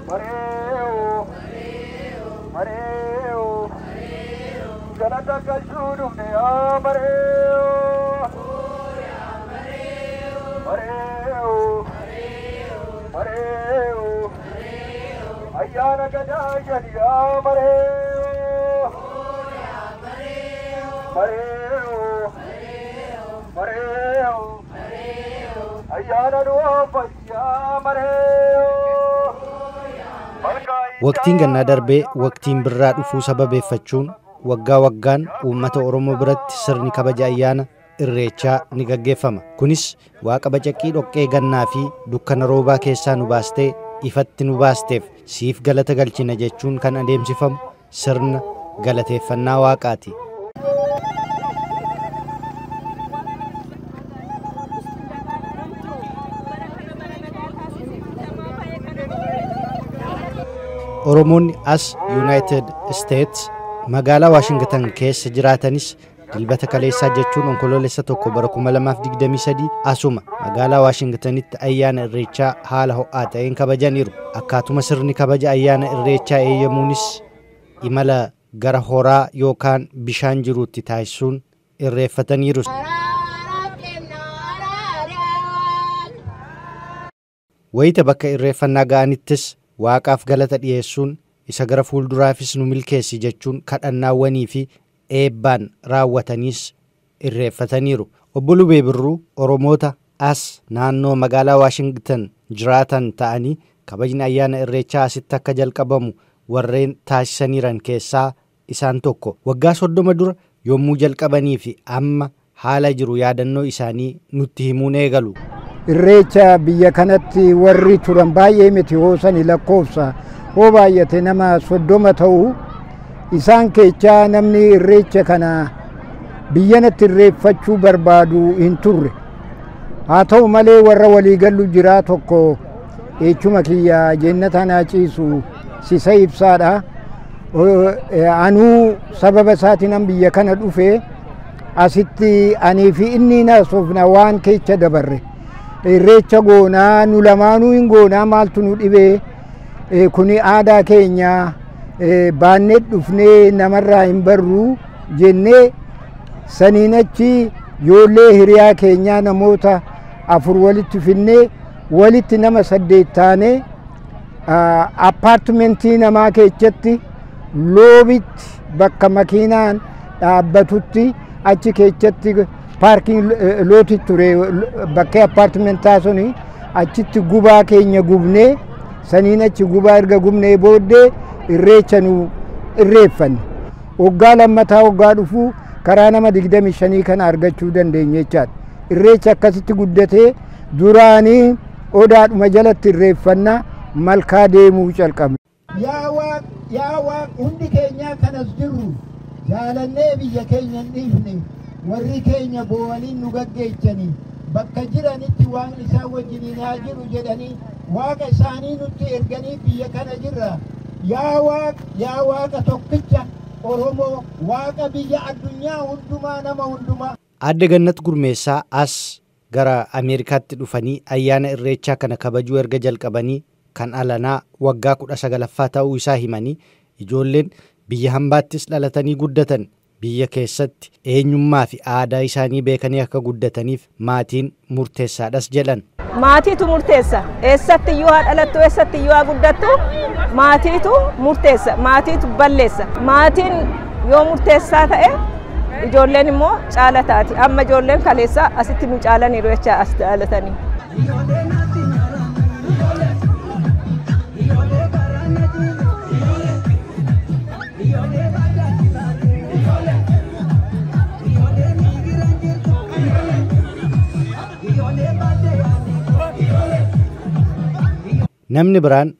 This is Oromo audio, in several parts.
Mareeyo mareeyo galata galchuu dhufne yaa mareeyo mareeyo mareeyo ayyaana gadaa jedhi yaa mareeyo mareeyo mareeyo ayyaana du'aa yaa mareeyo. Waqtiin gannaa darbee waqtiin birraa dhufuu sababeeffachuun waggaa waggaan uummata Oromoo biratti sirni kabaja ayyaana Irreechaa ni gaggeeffama. Kunis waaqa bacaqii dhoqqee gannaa fi dukkana roobaa keessaa nu baastee ifatti nu baasteef siif galata galchina jechuun kan adeemsifamu sirna galateeffannaa waaqaati. Oromoonni as Yuunaayitid Isteets magaalaa Waashingtan keessa jiraatanis dilbata kaleessaa jechuun onkoloolessa 1 bara 2023 asuma magaalaa Waashingtanitti ayyaana Irreechaa haala ho'aa ta'een kabajaniiru. Akkaatuma sirni kabaja ayyaana Irreechaa eeyyamuunis imala gara horaa yookaan bishaan jiruutti taasisuun irreeffataniiru. Wayita bakka irreeffannaa ga'anittis waaqaaf galata dhiyeessuun isa gara fuulduraafis nu milkeessi jechuun kadhannaawwanii fi eebbaan raawwataniis irreeffataniiru. Obbo Lubee Birruu Oromoota as naannoo magaalaa Waashingtan jiraatan ta'anii kabajni ayyaana Irreechaa asitti akka jalqabamu warreen taasisaniiran keessaa isaan tokko. Waggaa 30 dura yommuu jalqabanii fi amma haala jiru yaadannoo isaanii nutti himuun eegalu. Irreecha biyya kanatti warri turan baay'ee miti hoosani lakkoofsa hoo baay'ate nama 30 ta'u isaan keessaa namni irreecha kana biyyanatti irreeffachuu barbaadu hin turre. Haa ta'u malee warra waliigallu jiraa tokko eechuma kiyya jennata naa ciisu sisa ibsaadha. Anuu sababa isaatiin biyya kana dhufe asitti anii fi inni naasofna waan keessa dabarre. Irreecha goonaa nu lamaanuu hin goonaa maaltu nu dhibee kuni aadaa keenya baannee dhufnee namarraa hin barru jennee saniin achi ijoollee hiriyaa keenyaa namoota 4 walitti finnee walitti nama 8 taanee appaartimentii namaa keessatti loobitti bakka makiinaan dhaabbatutti achi keessatti paarkiin looti ture bakkee appaartimentaa suni achitti gubaa keenya gubnee saniin achi gubaa erga gubnee booddee irreecha nu irreeffanne. Waggaa lammataa waggaa dhufuu karaa nama 25 kana argachuu dandeenye jechaadha. Irreecha akkasitti guddatee duraanii odaadhuma jalatti irreeffannaa malkaa deemuu calqabne. Yaa Waaq, yaa Waaq, hundi keenyaa kanas jirru jaalannee biyya keenya hin dhiifne. Warri keenya boo'anii nu gaggeessanii bakka jiranitti waaqni isaan wajjiniin haa jiru jedhanii waaqa isaanii nutti erganii biyya kana jirra. Yaa Waaq, yaa Waaqa tokkicha Oromoo, waaqa biyya addunyaa hundumaa nama hundumaa. Aadde Gannat Gurmeessaa as gara Ameerikaatti dhufanii ayyaana Irreechaa kana kabajuu erga jalqabanii kan alanaa waggaa 19ffaa ta'uu isaa himanii ijoolleen biyya hambaattis dhalatanii guddatan biyya keessatti eenyummaa fi aadaa isaanii beekanii akka guddataniif maatiin murteessaadhas jedhan. Maatiitu murteessa. Eessatti iyyuu haa dhalattu, eessatti iyyuu haa guddattu, maatiitu murteessa, maatiitu balleessa. Maatiin yoo murteessaa ta'e ijoolleen immoo caala taati. Amma ijoolleen kaleessaa asitti nu caalaniiru jecha as dhalatanii. Namni biraan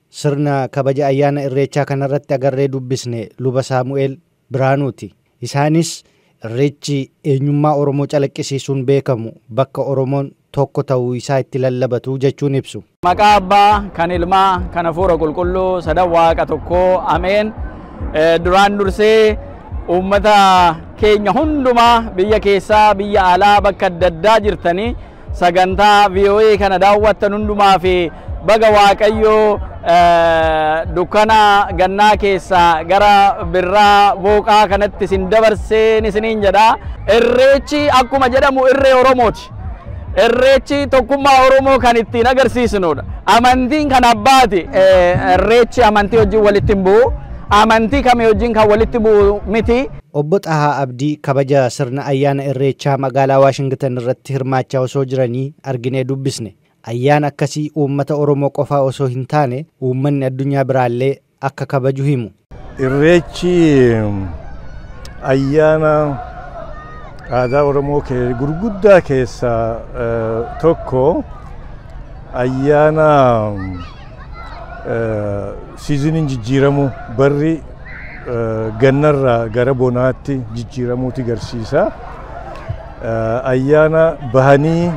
sirna kabaja ayyaana Irreechaa kanarratti agarree dubbisne luba Saamu'eel Biraanuuti. Isaanis Irreechi eenyummaa Oromoo calaqqisiisuun beekamu bakka Oromoon tokko ta'uu isaa itti lallabatu jechuun ibsu. Maqaa Abbaa kan Ilmaa kan Hafuura Qulqulluu sadan Waaqa tokkoo ameen. Duraan dursee uummata keenya hundumaa biyya keessaa biyya alaa bakka adda addaa jirtanii sagantaa VOA kana daawwattan hundumaa fi Baga Waaqayyoo dukkana gannaa keessaa gara birraa booqaa kanatti isin dabarseen isiniin jedha. Irreechi akkuma jedhamu irree Oromooti. Irreechi tokkummaa Oromoo kan ittiin agarsiisnudha. Amantiin kan abbaati. Irreechi amantii wajjin walitti hin bu'u. Amantii kamii wajjin kan walitti bu'u miti. Obbo Xahaa Abdii kabaja sirna ayyaana Irreechaa magaalaa Waashingtan irratti hirmaachaa osoo jiranii arginee dubbisne. Ayyaana akkasii uummata Oromoo qofaa osoo hin taane uummanni addunyaa biraallee akka kabaju himu. Irreechi ayyaana aadaa Oromoo gurguddaa keessaa tokko, ayyaana seasoniin jijjiiramu, barri gannarraa gara bonaatti jijjiiramuuti agarsiisa. Ayyaana bahanii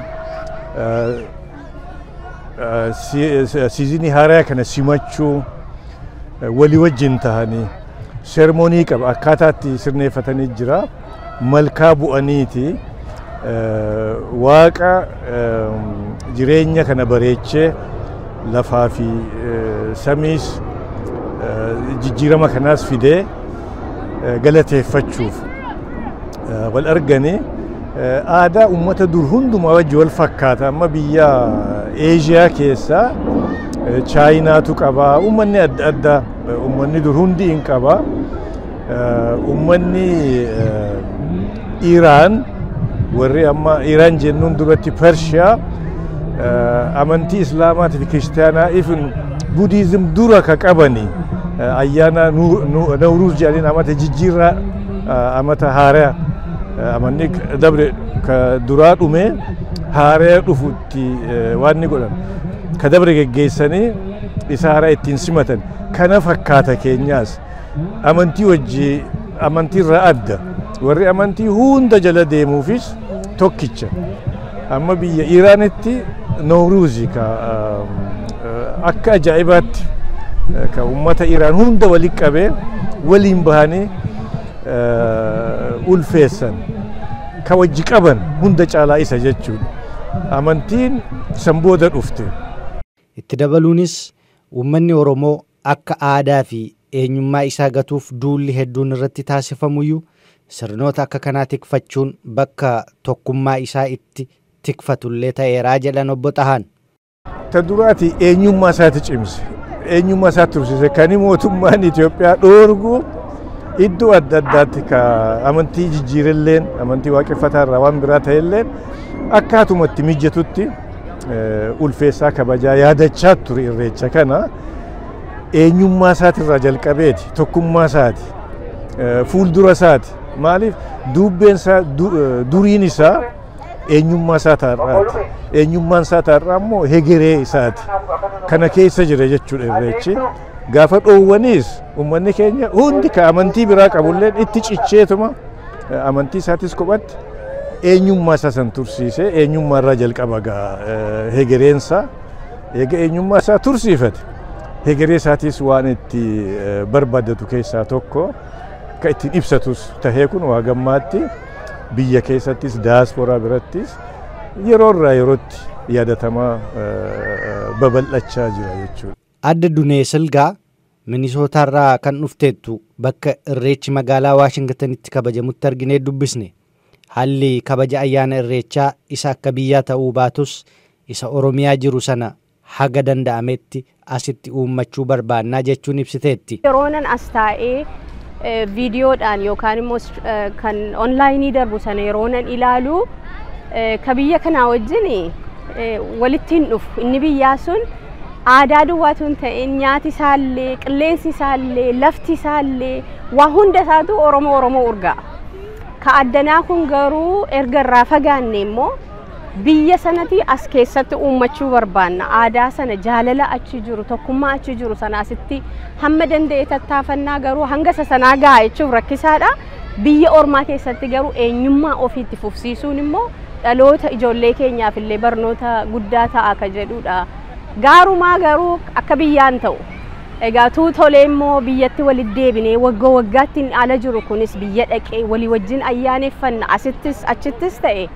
seasonii haaraa kana simachuu, walii wajjin tahanii ceremony qaba, akkaataatti sirneeffatanii jira. Malkaa bu'aniiti waaqa jireenya kana bareechee lafaa fi samiis jijjiirama kanaas fidee galateeffachuuf wal arganii, aadaa uummata dur hundumaa wajji wal fakkaata. Amma biyya Eeshiyaa keessaa Chaayinaatu qaba, uummanni adda addaa, uummanni dur hundi hin qaba. Uummanni Iraan, warri amma Iraan jennuun duratti Pershiyaa, amantii Islaamaatii fi Kiristaanaa, ifin Buddhism dura ka qabani, ayyaana Nawruuz jedhaniin amata jijjiirraa, amata haaraa, amanni dabre ka duraa dhume haaraa dhufutti waan ni godhan, ka dabre geggeessanii isa haaraa ittiin simatan. Kana fakkaata keenyaas amantii wajji amantii irraa adda, warri amantii hunda jala deemuufis tokkicha. Amma biyya Iraanitti Nawruuzi ka akka ajaa'ibaatti ka uummata Iraan hunda walitti qabee waliin bahanii ulfeessan, ka wajji qaban hunda caalaa isa jechuudha. Amantiin san booda dhufte. Itti dabaluunis uummanni Oromoo akka aadaa fi eenyummaa isaa gatuuf duulli hedduun irratti taasifamuyyuu, sirnoota akka kanaa tikfachuun bakka tokkummaa isaa itti tikfatullee ta'eeraa jedhan obbo Xahaan. Ta duraati eenyummaa isaati cimse. Eenyummaa isaa tursiise. Kan mootummaan Itoophiyaa dhoorgu iddoo adda addaatti ka amantii jijjiirelleen, amantii waaqeffataa irraa waan biraa ta'elleen, akkaatuma itti mijatutti ulfeessaa, kabajaa, yaadachaa ture. Irreecha kana eenyummaa isaatirraa jalqabeeti, tokkummaa isaati, fuuldura isaati. Maaliif? Dubbeen isaa, duriin isaa eenyummaa isaa taarraati. Eenyummaan isaa taarraa immoo hegeree isaati. Kana keessa jira jechuudha irreechi. Gaafa dhoowwaniis uummanni keenya hundi ka amantii biraa qabulleen itti cicheetuma amantii isaatis kophatti eenyummaa isaa san tursiisee, eenyummaa irraa jalqaba gaa hegereensaa. Eega eenyummaa isaa tursiifate, hegeree isaatis waan itti barbaadatu keessaa tokko ka ittiin ibsatus tahee, kun waa gammaatti biyya keessattis daasporaa birattis yeroo irraa yerootti yaadatamaa babal'achaa jira jechuudha. Adda Dunee Silgaa Minisootaarraa kan dhufteettu bakka Irreechi magaalaa Waashingtanitti kabajamutti arginee dubbisne. Haalli kabaja ayyaana Irreechaa isa akka biyyaa ta'uu baatus, isa Oromiyaa jiru sana haga danda'ametti asitti uummachuu barbaannaa jechuun ibsiteetti. Yeroonan as taa'ee viidiyoodhaan yookaan immoo kan onlineii darbu sana yeroonan ilaalu, ka biyya kanaa wajjin walitti hin dhufu. Inni biyyaa sun aadaa duwwaatu hin ta'in, nyaati isaallee, qilleensi isaallee, lafti isaallee, waa hunda isaatu Oromoo Oromoo urgaa'a. Ka addanaa kun garuu erga irraa fagaanne immoo biyya sanatti as keessatti uummachuu barbaanna. Aadaa sana, jaalala achi jiru, tokkummaa achi jiru sana asitti hamma danda'e tattaafannaa, garuu hanga isa sanaa gahaa jechuuf rakkisaadha. Biyya ormaa keessatti garuu eenyummaa ofiitti fufsiisuun immoo dhaloota ijoollee keenyaaf illee barnoota guddaa ta'a ka jedhudha. Gaarumaa garuu akka biyyaan ta'u. Egaa tolee immoo biyyatti walitti deebinee waggaa waggaatti ala jiru kunis biyya dhaqee walii wajjin ayyaaneffanna, asittis achittis ta'e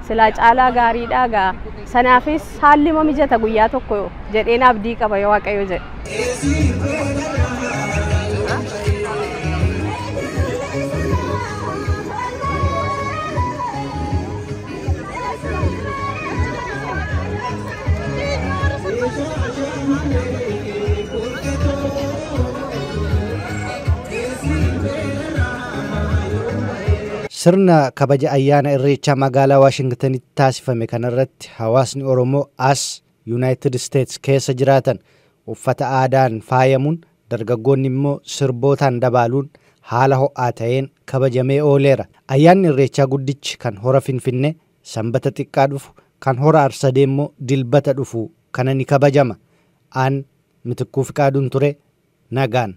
Silaa caalaa gaariidha gaa. Sanaafis haalli ma mijata guyyaa tokko jedheen abdii qaba yoo Waaqayyo jedhe. Sirna kabaja ayyaana Irreechaa magaalaa Waashingtanitti taasifame kanarratti hawaasni Oromoo as Yuunaayitid Isteets keessa jiraatan uffata aadaan faayamuun, dargaggoonni immoo sirbootaan dabaaluun haala ho'aa ta'een kabajamee ooleera. Ayyaanni Irreechaa guddichi kan hora Finfinnee Sanbata xiqqaa dhufu, kan hora Arsadee immoo Dilbata dhufu kana ni kabajama. Aan Mitikkuu Fiqaaduun ture, nagaan.